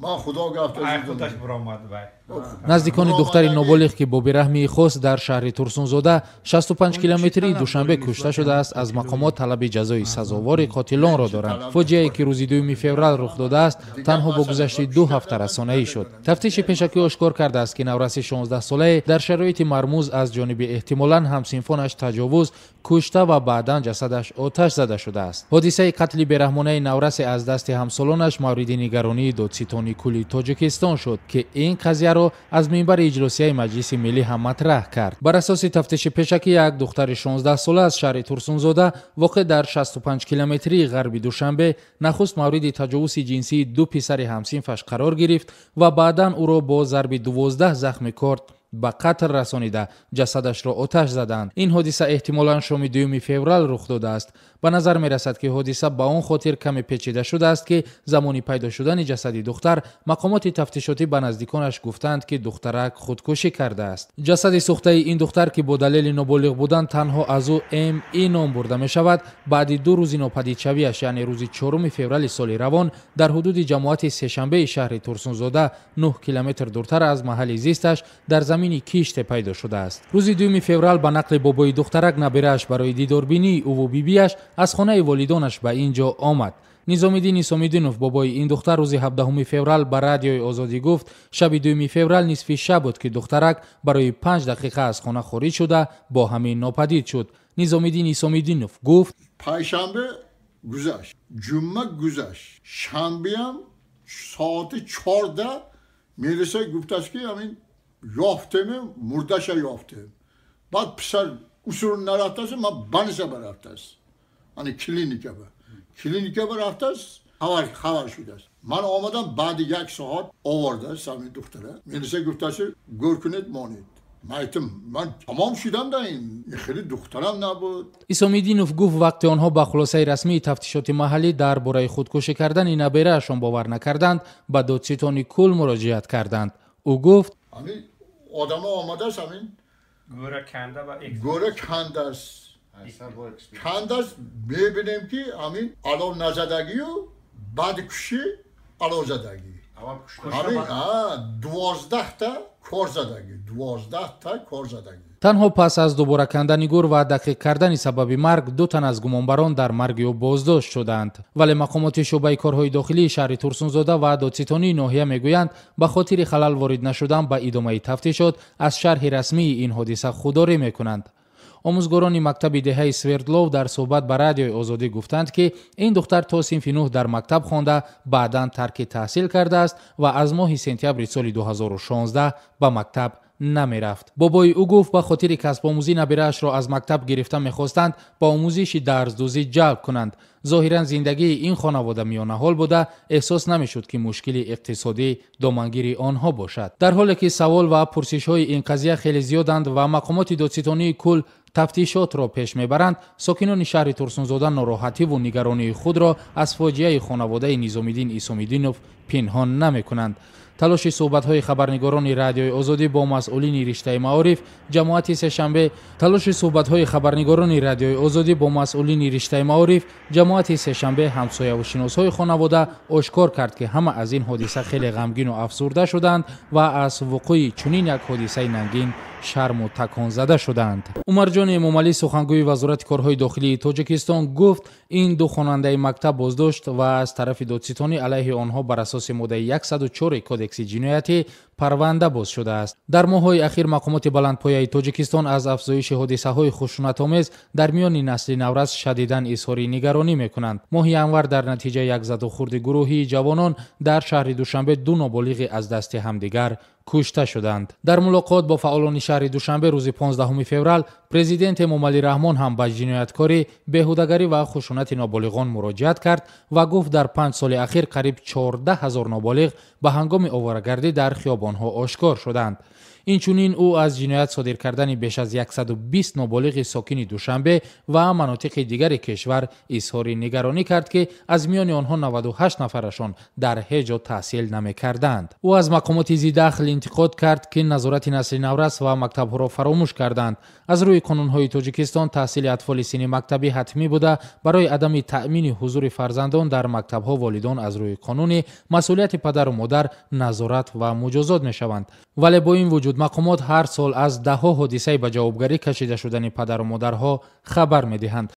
Ман худо гафта. Наздикони духтари ноболиғ, ки бо бераҳмии хос дар шаҳри Турсунзода, 65 километрии Душанбе, кушта шудааст, аз мақомот талаби ҷазои сазовори қотилонро доранд. Фоҷиае, ки рӯзи 2 феврал рух додааст, танҳо бо гузашти 2 ҳафта расонаӣ шуд. Тафтиши пешакӣ ошкор кардааст, ки навраси 16-солае дар шароити мармуз аз ҷониби эҳтимолан ҳамсинфонаш таҷовуз, кушта ва баъдан ҷасадаш оташ зада шудааст. Ҳодисаи қатли бераҳмонаи наврасе аз дасти ҳамсолонаш мавриди нигаронии Додситони кулли Тоҷикистон шуд, ки ин қазияро аз минбари иҷлосияи Маҷлиси Миллӣ ҳам матраҳ кард. Бар асоси тафтиши пешакӣ, як духтари 16-сола аз шаҳри Турсунзода, воқеъ дар 65 километрии ғарби Душанбе, нахуст мавриди таҷовузи ҷинсии ду писари ҳамсинфаш қарор гирифт ва баъдан ӯро бо зарби 12 захми корд ба қатл расонида, ҷасадашро оташ заданд. Ин ҳодиса эҳтимолан шоми 2 феврал рух додааст. Ба назар мерасад, ки ҳодиса ба он хотир каме печида шудааст, ки замони пайдо шудани ҷасади духтар мақомоти тафтишотӣ ба наздиконаш гуфтанд, ки духтарак худкушӣ кардааст. Ҷасади сӯхтаи ин духтар, ки бо далели ноболиғ будан танҳо аз ӯ М И ном бурда мешавад, баъди 2 рӯзи нопадидшавиаш, яъне рӯзи 4 феврали соли равон, дар ҳудуди ҷамоати Сешанбеи шаҳри Турсунзода, 9 километр дуртар аз маҳалли зисташ, дар замини киште пайдо шудааст. Рӯзи 2 феврал, ба нақли бобои духтарак, набирааш барои дидорбинии ӯву бибиаш аз хонаи волидонаш ба ин ҷо омад. Низомиддин Исомиддинов, бобои ин духтар, рӯзи 17 феврал ба Радиои Озодӣ гуфт, шаби 2 феврал нисфи шаб буд, ки духтарак барои 5 дақиқа аз хона хориҷ шуда, бо ҳамин нопадид шуд. Низомиддин Исомиддинов гуфт: Панҷшанбе гузашт, ҷумъа гузашт, шанбеам соати 4да милиса гуфтааст, ки ҳамин ёфтем, мурдаша ёфтем. Баъд писар усур нарафтааст, ман больница барафтааст, ани клиника ба рафтааст, хабар шудааст. Ман омадам, баъди як соат овардааст ҳамин духтара. Милиса гуфтааст, гӯр кунед, монед. Ман айтам, ман тамом шудам да, ин хеле духтарам набуд. Исомиддинов гуфт, вақте онҳо ба хулосаи расмии тафтишоти маҳаллӣ дар бораи худкушӣ кардани набераашон бовар накарданд, ба Додситони кул муроҷиат карданд. Ӯ гуфт: Ҳамин одамо омадааст, ҳамин гӯра кандааст, мебинем, ки ҳамин алов назадагию баъди кушӣ алов задагӣ. Ҳамин 12та кор задагӣ, 12та кор задагӣ. Танҳо пас аз дубора кандани гур ва дақиқ кардани сабаби марг, ду тан аз гумонбарон дар марги ӯ боздошт шуданд. Вале мақомоти шӯъбаи корҳои дохилии шаҳри Турсунзода ва додситонии ноҳия мегӯянд, ба хотири халал ворид нашудан ба идомаи тафтишот аз шарҳи расмии ин ҳодиса худдорӣ мекунанд. Омӯзгорони мактаби деҳаи Свердлов дар суҳбат ба Радиои Озодӣ гуфтанд, ки ин духтар то синфи нӯҳ дар мактаб хонда, баъдан тарки таҳсил кардааст ва аз моҳи сентябри соли 2016 ба мактаб намерафт. Бобои ӯ гуфт, ба хотири касбомӯзӣ набираашро аз мактаб гирифта мехостанд ба омӯзиши дарздӯзӣ ҷалб кунанд. Зоҳиран, зиндагии ин хонавода миёнаҳол буда, эҳсос намешуд, ки мушкили иқтисодӣ домангири онҳо бошад. Дар ҳоле ки савол ва пурсишҳои ин қазия хеле зиёданд ва мақомоти додситонии кул тафтишотро пеш мебаранд, сокинони шаҳри Турсунзода нороҳативу нигаронии худро аз фоҷиаи хонаводаи Низомиддин Исомиддинов пинҳон намекунанд. Талоши суҳбатҳои хабарнигорони Радиои Озодӣ бо масъулини риштаи маориф ҷамоати Сешанбе талоши суҳбатҳои хабарнигорони Радиои Озодӣ бо масъулини риштаи маориф ҷамоати Сешанбе, ҳамсояву шиносҳои хонавода ошкор кард, ки ҳама аз ин ҳодиса хеле ғамгину афсурда шуданд ва аз вуқӯи чунин як ҳодисаи нангин шарму таконзада шуданд. Умарҷони Эмомалӣ, сухангӯи Вазорати корҳои дохилии Тоҷикистон, гуфт, ин ду хонандаи мактаб боздошт ва аз тарафи додситонӣ алайҳи онҳо бар асоси моддаи 104 Кодекси ҷиноятӣ парванда боз шудааст. Дар моҳҳои ахир мақомоти баландпояи Тоҷикистон аз афзоиши ҳодисаҳои хушунатомез дар миёни насли наврас шадидан изҳори нигаронӣ мекунанд. Моҳи январ дар натиҷаи як задухӯрди гурӯҳии ҷавонон дар шаҳри Душанбе ду ноболиғӣ аз дасти ҳамдигар кушта шуданд. Дар мулоқот бо фаъолони шаҳри Душанбе рӯзи 15 феврал президент Эмомалӣ Раҳмон ҳам ба ҷинояткорӣ, беҳудагарӣ ва хушунати ноболиғон муроҷиат кард ва гуфт, дар 5 соли ахир қариб 14 000 ноболиғ ба ҳангоми оворагардӣ дар хиёбонҳо ошкор шуданд. Инчунин ӯ аз ҷиноят содир кардани беш аз 120 ноболиғи сокини Душанбе ва манотиқи дигари кишвар изҳори нигаронӣ кард, ки аз миёни онҳо 98 нафарашон дар ҳеҷ ҷо таҳсил намекарданд. Ӯ аз мақомоти зидахл интиқод кард, ки назорати насли наврас ва мактабҳоро фаромӯш карданд. Аз рӯи Аз рӯи қонунҳои Тоҷикистон таҳсили атфоли синни мактабӣ ҳатмӣ буда, барои адами таъмини ҳузури фарзандон дар мактабҳо волидон аз рӯи қонуни масъулияти падару модар назорат ва муҷозот мешаванд. Вале бо ин вуҷуд мақомот ҳар сол аз даҳҳо ҳодисаи ба ҷавобгарӣ кашида шудани падару модарҳо хабар медиҳанд.